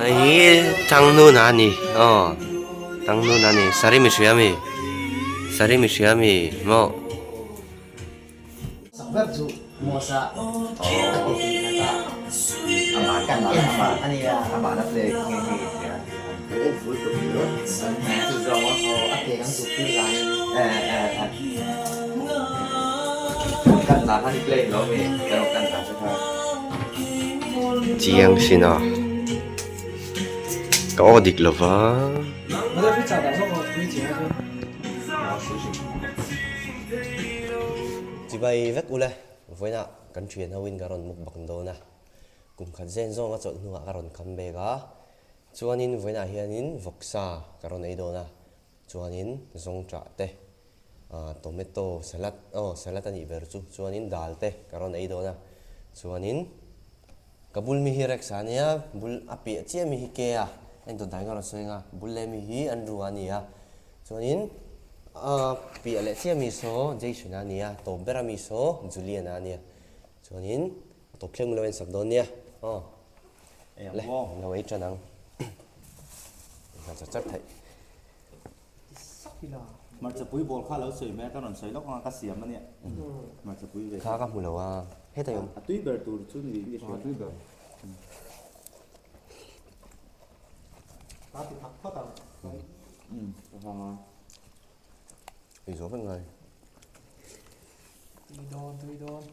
Hei hi Thangnuna a ni aw Thangnuna a ni saree mi hria mi saree mi hria mi maw. Chiang sin a ka aw dik lo va. Chibai vek ule vawiinah kan thian ho in ka rawn mukbang dawn a kum khat zen zawng a chawlh hnuah ka rawn kham bek a chuanin vawiinah hianin vawksa ka rawn ei dawn a chuanin zawngṭah te ah tomato salad aw salad a nih ber chu chuanin dal te ka rawn ei dawn a chuanin ka bul mi hi Rex a nia bul a piah chiah mi hi K a engdawt dan ka rawn sawi ang a bul leh mi hi Andrew a ni a chuanin ah piah leh chiah mi saw Jason a ni a tawp ber a mi saw Julian a nia chuanin a tawp thleng lo a insak dawn nia aw le lo ei tan ang inhlan char char theih. Hmarchapui ball kha lo sawi mai a, ka rawn sawi lawk anga ka siam a nia. Hmarchapui ve. Kha ka hmu lo a, hetah i awm. A tui ber tur chu niin ka hria. A tui ber. Ka ti thak phawt ang. Ka hang a. Ei zawh vek ngai. Tui dawn, tui dawn.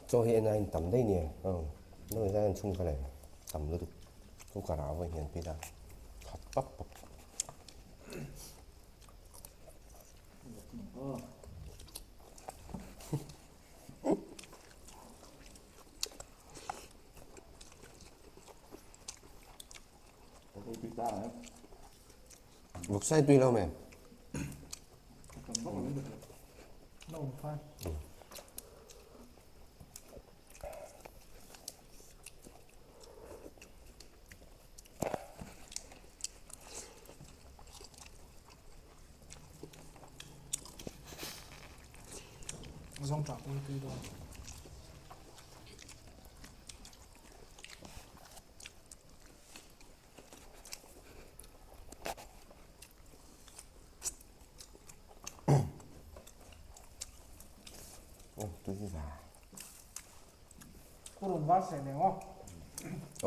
Chaw hi en aiin tam daih nia aw nang hian chhung ka leh tam lutuk cooker ah vawi hnian phit a khat pap pap. Vawk sai tui lo meh.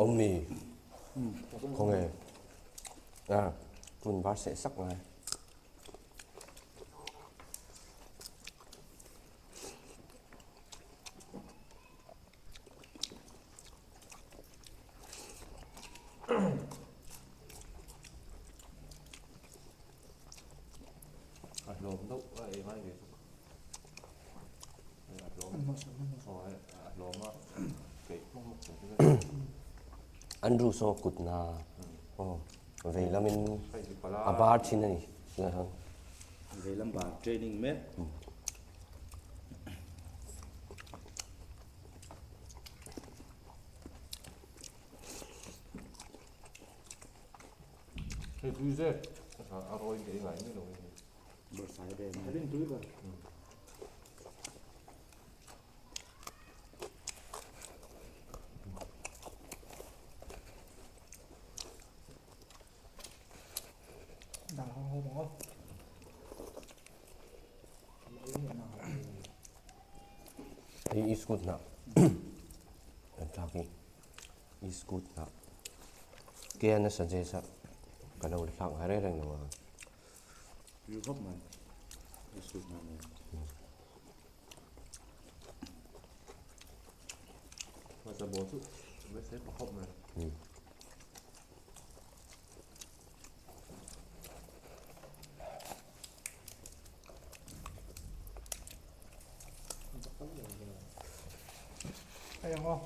Awm mi khawnge a purun var seh sak ngai. Andrew saw kut na aw vei lamin a bar thin a ni tunah hian. Vei lam bar training mek. Hei tui zet a rawi ka ingai mai lo. Bawrhsai ve mai. Iskut hnah kan thlak hi Iskut hnah Kean a suggest a ka lo la thlak ngai reng reng lo a. Tui khawp mai Iskut hnah nen. Hmasa bawh chu beisei pa khawp mai. Hei ang aw.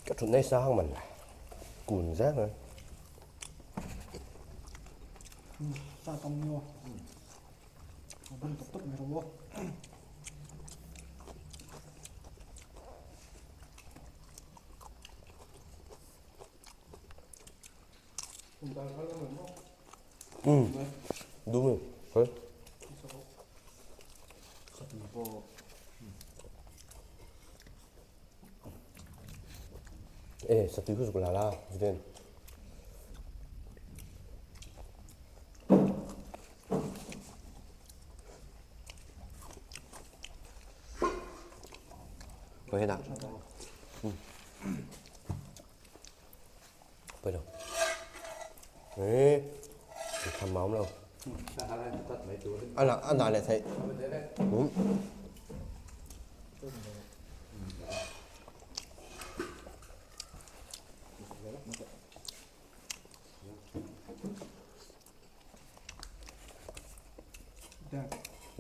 Ka thut nei sang man la kun zek a. Sa tawng ni aw. A bung tawp tawp mai rawh aw. Đúng rồi. Ê, sao tí cái là la, Vden. Có hết ạ. Bây giờ. Ê, tham máu đâu. Ăn là ăn lại thấy. Ừ.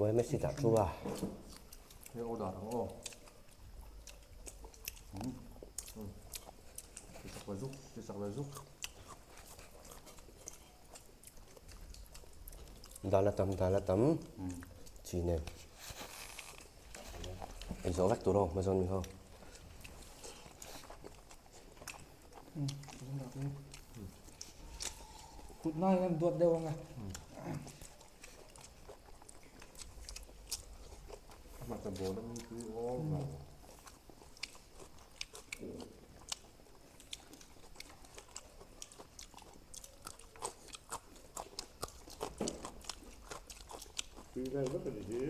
我还没洗打猪啊。 Hei order ang aw. Tisak ve zuk, tisak ve zuk. Dal a tam, dal a tam. Chi nen. Ei zawh vek tur aw, hma zawn mi ho. Kut nai hian duat deuh ang a. Hmasa bawl a mi tui aw vang. Tui vel vek a ni hi.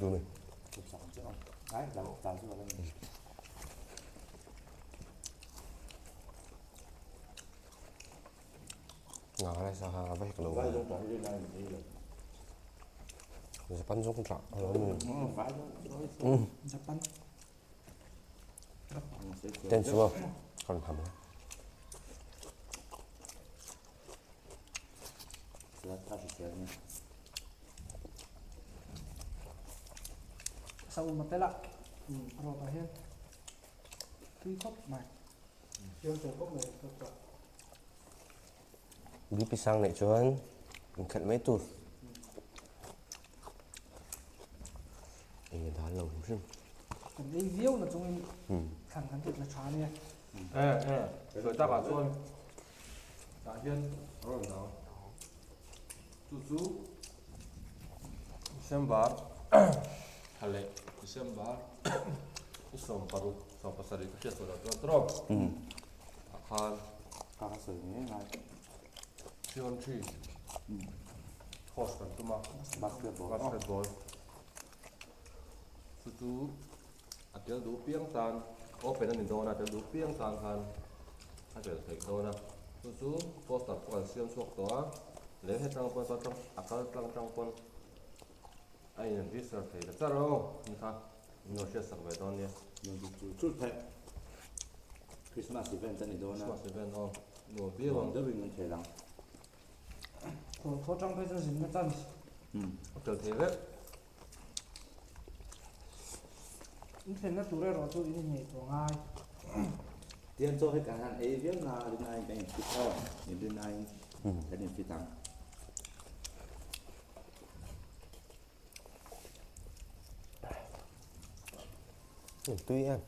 Dun e. Nga lai sa ha va hek lo. Japan zawng tlah a lo ni. Japan. Ten chu a kan tham a. Sa um a tel a rawt ah hian tui khawp mai. BP sang neih chuan inkhelh mai tur. Eng a dal lo hrim hrim. Kan ei viau na chungin thlan kan tih la tha ania. E e, sawi takah chuan tah hian a rawn dang. Chu chu December thla leh December i 16, 17 ka hriat tawh loh chuan tawp ah khan 3 on 3 host kan tum a, basketball chu chu a tel duh piang tan open a ni dawn a, tel duh piang tan khan a tel theih dawn a, chu chu poster pawh kan siam chhuak tawh a, leh hetang pawn kal tlang a kal tlang tang pawn a in register thei ta char aw ni kha min lo hriat sak ve dawn nia. Christmas event a ni dawn a. Christmas event aw nuam viau ang. Nuam deuhin kan khel ang. Khawl khaw tang phei chuan zinna chance. A tel thei vek. In thlenna tur erawh chu in inngaihtuah ngai. Tiang chaw hi kan han ei viau na rin aiin kan infit aw, in rin aiin kan infit ang. Tui em.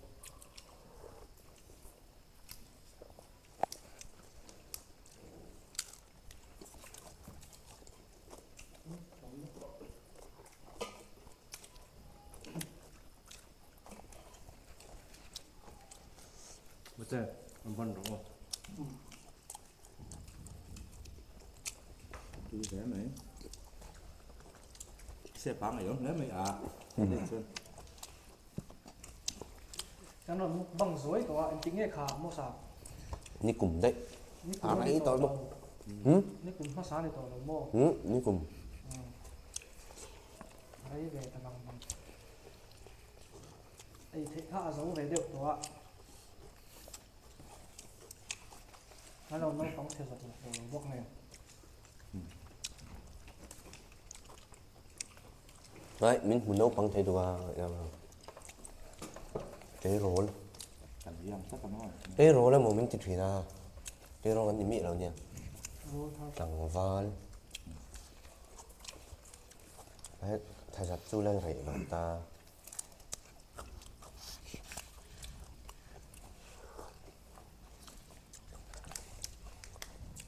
Mate, an ban rawh aw. Tui hle mai. Se pang ei awm hle mai a. Chuan. Kan rawn mukbang zuai tawh a, engtik nge kha Mawsa? Ni kum daih. Ni kum a ni tawh lo. Ni kum hmasa a ni tawh lo maw? Ni kum. Rei ve ta bang bang. Ei theih kha a zo ve deuh tawh a. A lo naupang chhe zawk zawk tawh lo bawk nen. Ai min hmu naupang thei duh a tleirawl tleirawl emaw min ti thin a tleirawl kan ni miah lo nia tlangval thazat chu la reh lo ta.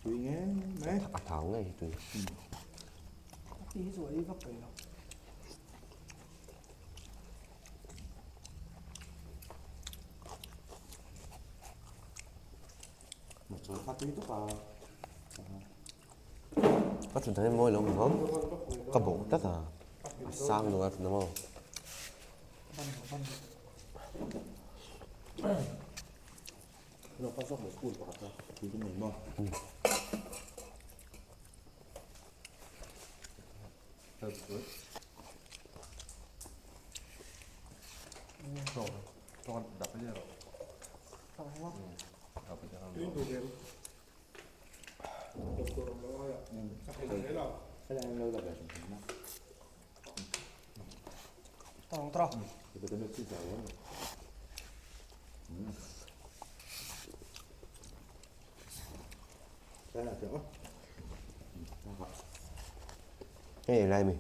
Tui nge mai. A thau ngei hi tui. Ti hi chu ei vak peih lo. Một số kha tui tuk a. Ka thut dan hi mawi lo ngawm. Ka bawh tlat a. A sang deuh a tuna maw. Hei lai mi.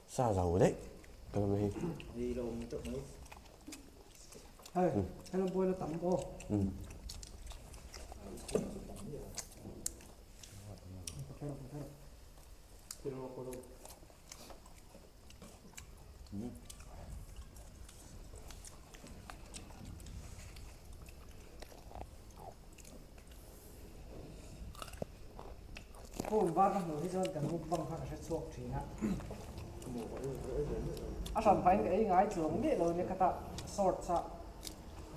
Sa dầu đấy. Cái này. Đi đâu chỗ mấy. Hey, hello boy nó tắm cô. Ừ. Phone var ka hmuh hi chuan kan mukbang kha ka hre chhuak thin a. A hran pahin ka ei ngai chuang miah lo nia khata shorts a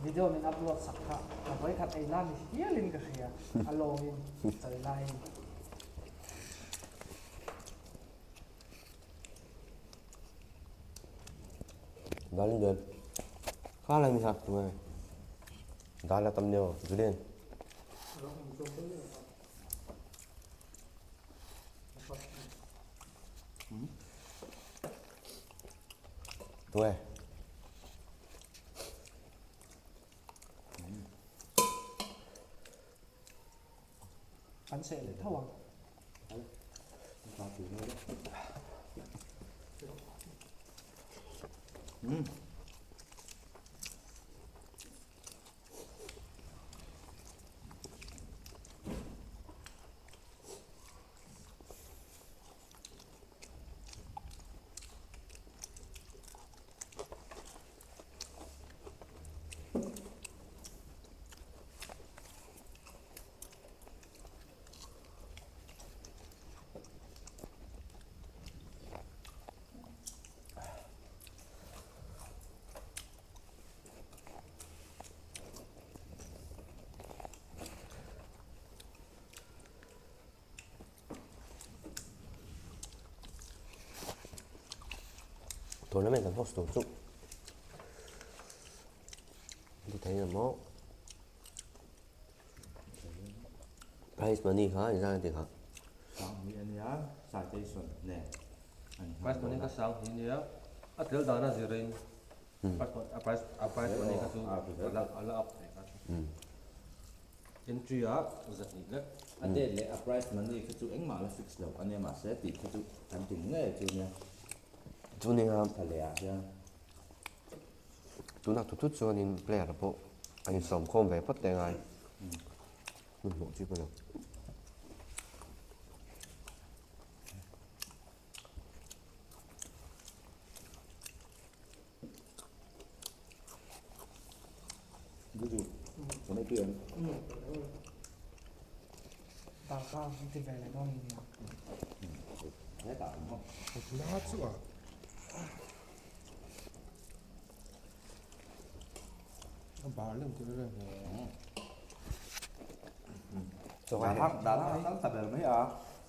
video min upload sak kha ka vawikhat ei nan ni hialin ka hria a lawngin chawi laiin. Dal in Khá là mình học rồi. Dal là tầm nhiều, Julian. Đúng rồi. An seh leh tho ang. Tournament kan host tur chu ti thei ang maw? Prize money kha engzah nge tih kha? Sang hi a nia, citation nen a ni. Prize money kha sang hi a nia, a tel dan a zirin a prize a prize money kha chu a la up thei kha. Entry ah zahnih lek. A date leh a prize money kha chu engmah la fix loh a nia mahse tih kha chu kan tum ngei chu nia. Chu nia. Thla leh ah hian. Tunah thu thut chuanin player pawh an insawm khawm ve phawt leh ngai. Hmun hmuh chi pawh lo.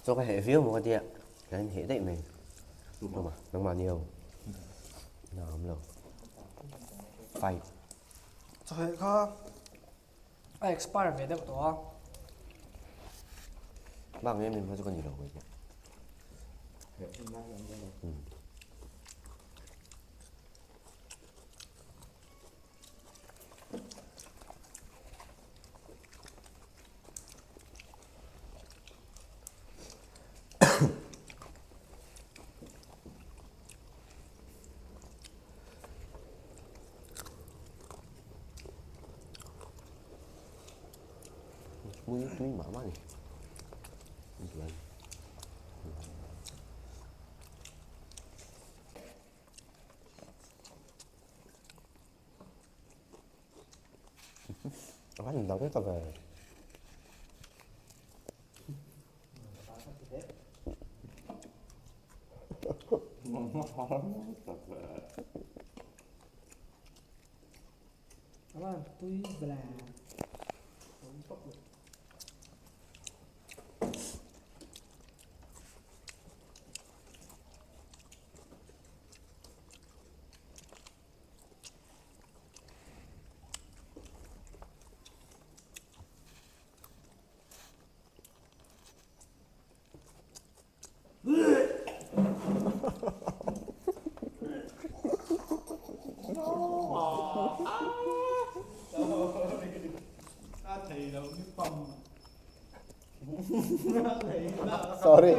Chaw ka heh viau maw ka tia, kan heh daih mai. Nangmah ni ho. Na awm lo. Fight. Chawhmeh kha a expire ve deuh tawh a. Bak em em kha chu ka ni lo kei pawh. Mui tui mah mah ni. A van dang ta ve. A van tui bla. Sorry.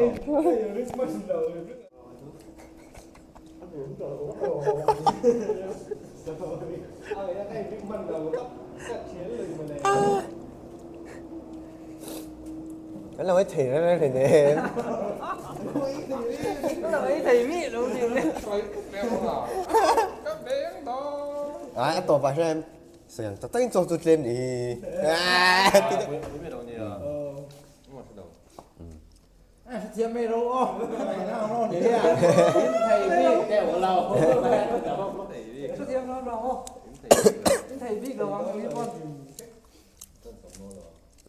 Kan lo ei thei reng reng thei nen. Kan lo ei thei miah lo ni le. Ai a tawp ah hian sawi ang tak takin chaw chu tlem ni hi.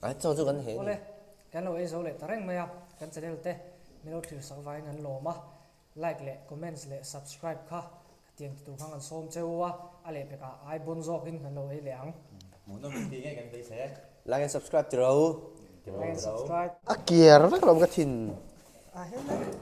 Ai chaw chu kan he. Awle, kan lo ei zo leh ta reng mai a, kan channel te min lo thlir sak vangin an lawm a, like leh comments leh subscribe kha khatiang ti tur khan kan sawm cheu a, a lehpekah ai bawn zawkin kan lo ei leh ang. Hmuhnawm in ti ngei kan beisei e. Like and subscribe tiro. Like and subscribe. A kiar vek lo ka thin. A helai.